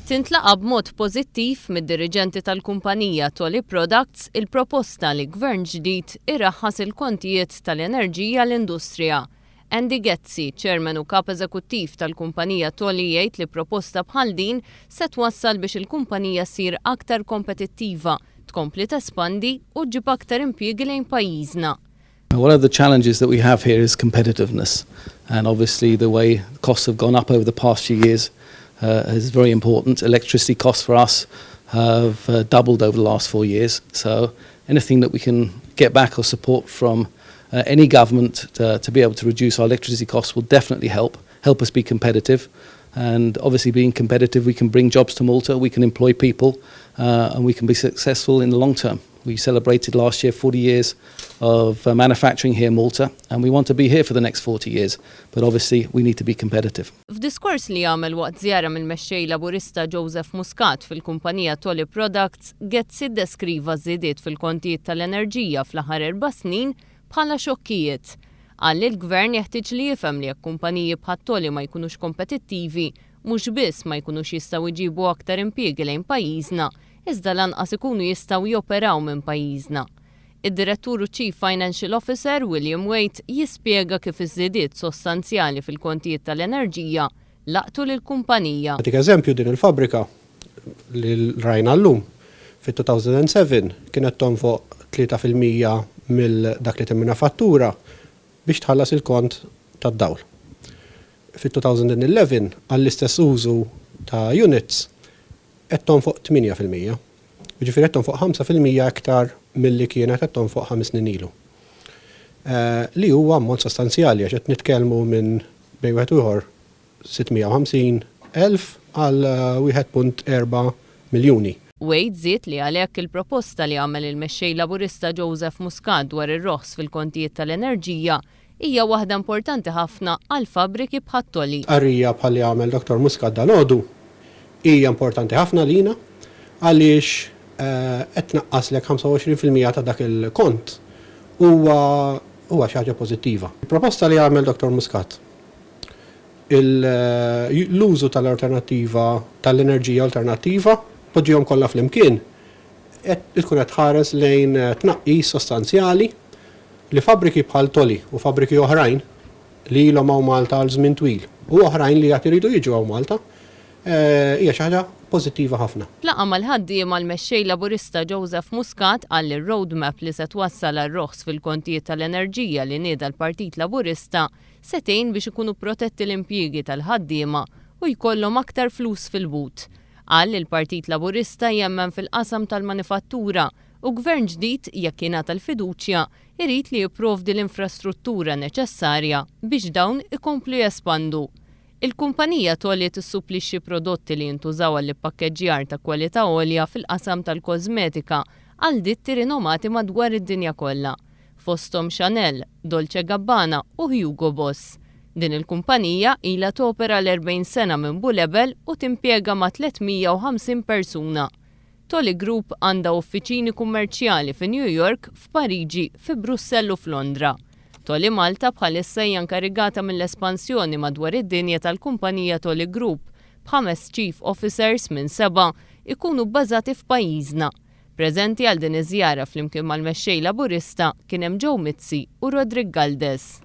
Tintlaqa' b'mod pożittiv mid-diriġenti tal-kumpanija Toly Products il-proposta li Gvern ġdid iraħħas il-kontijiet tal-enerġija l-industrija. Andy Ghezzi, Chairman u Kap Eżekuttiv tal-kumpanija Toly jgħid li proposta bħal din se twassal biex il-kumpanija ssir aktar kompetittiva, tkompli tespandi u ġġib aktar impjiegi lejn pajjiżna. One of the challenges that we have here is competitiveness, and obviously the way costs have gone up over the past few years is very important. Electricity costs for us have doubled over the last 4 years, so anything that we can get back or support from any government to be able to reduce our electricity costs will definitely help us be competitive. And obviously, being competitive, we can bring jobs to Malta, we can employ people, and we can be successful in the long term. We celebrated last year 40 years of manufacturing here in Malta, and we want to be here for the next 40 years, but obviously we need to be competitive. F'diskors li għamel waqt żjara mill-mexxej Laburista Joseph Muscat fil-kumpanija Toly Products, Ghezzi deskriva żidiet fil-kontijiet tal-enerġija fl-aħħar 4 snin bħala xokkijiet. Qal li l-gvern jeħtieġ li jifhem li jekk kumpaniji bħal Toly ma jkunux kompetittivi, mhux biss ma jkunux jistgħu jġibu aktar impjiegi lejn pajjiżna, iżda lanqas ikunu jistgħu joperaw minn pajjiżna. Id-direttur u Chief Financial Officer William Waite jispjega kif iż-żidiet sostanzjali fil-kontijiet tal-enerġija laqtu lill-kumpanija. Nagħtik eżempju, din il-fabrika li rajna llum fit-2007 kienet tonfoq 3% mill dak li timmina fattura biex tħallas il-kont tad-dawl. Fit-2011, għall-istess użu ta' units, qed tonfoq 8%. Ġifieri qed tonfoq 5% aktar milli kienet qed tonfoq 5 snin ilu. Li huwa ammont sostanzjali, għax qed nitkellmu minn bejn wieħed u ieħor 650 elf għal 1.4 miljuni. Wade żied li għalhekk il-proposta li għamel il-mexxej Laburista Joseph Muscat dwar ir-roħs fil-kontijiet tal-enerġija hija waħda importanti ħafna għal fabriki bħal Toly. Stqarrija bħal li għamel Dr. Muscat dalgħodu hija importanti ħafna lina, għaliex qed tnaqqaslek 25% ta' dak il-kont huwa huwa xi ħaġa pożittiva. Il-proposta li għamel Dr. Muscat, l-użu tal-alternattiva, tal-enerġija alternattiva, poġġihom kollha flimkien, qed tkun qed tħares lejn tnaqqis sostanzjali li fabriki bħal Toly u fabriki oħrajn li ilhom hawn Malta għal żmien twil u oħrajn li għad iridu jiġu hawn Malta, hija xi ħaġa pożittiva ħafna. F'laqgħa mal-ħaddiema, l-mexxej Laburista Joseph Muscat qal li r-roadmap li se twassal għal roħs fil-kontijiet tal-enerġija li nieda l-Partit Laburista se tgħin biex ikunu protetti l-impjiegi tal-ħaddiema u jkollhom aktar flus fil-but. Qal li l-Partit Laburista jemmen fil-qasam tal-manifattura u gvern ġdid, jekk jingħata l-fiduċja, irid li jipprovdi l-infrastruttura neċessarja biex dawn ikomplu jespandu. Il-kumpanija Toly tissupplixxi prodotti li jintużaw għall-ippakkeġġjar ta' kwalità għolja fil-qasam tal-kosmetika għal ditti rinomati madwar id-dinja kollha, fosthom Chanel, Dolce Gabbana u Hugo Boss. Din il-kumpanija ilha topera l-40 sena minn Bulebel u timpjega ma' 350 persuna. Toly Group għandha uffiċini kummerċjali fi New York, f'Pariġi, fi Brussell u f'Londra. Toly Malta bħalissa hija inkarigata mill-espansjoni madwar id-dinja tal-kumpanija Toly Group, b'ħames chief officers minn seba' ikunu bbażati f'pajjiżna. Preżenti għal din iż-żjara flimkien mal-mexxej Laburista kien hemm Joe Mizzi u Roderick Galdes.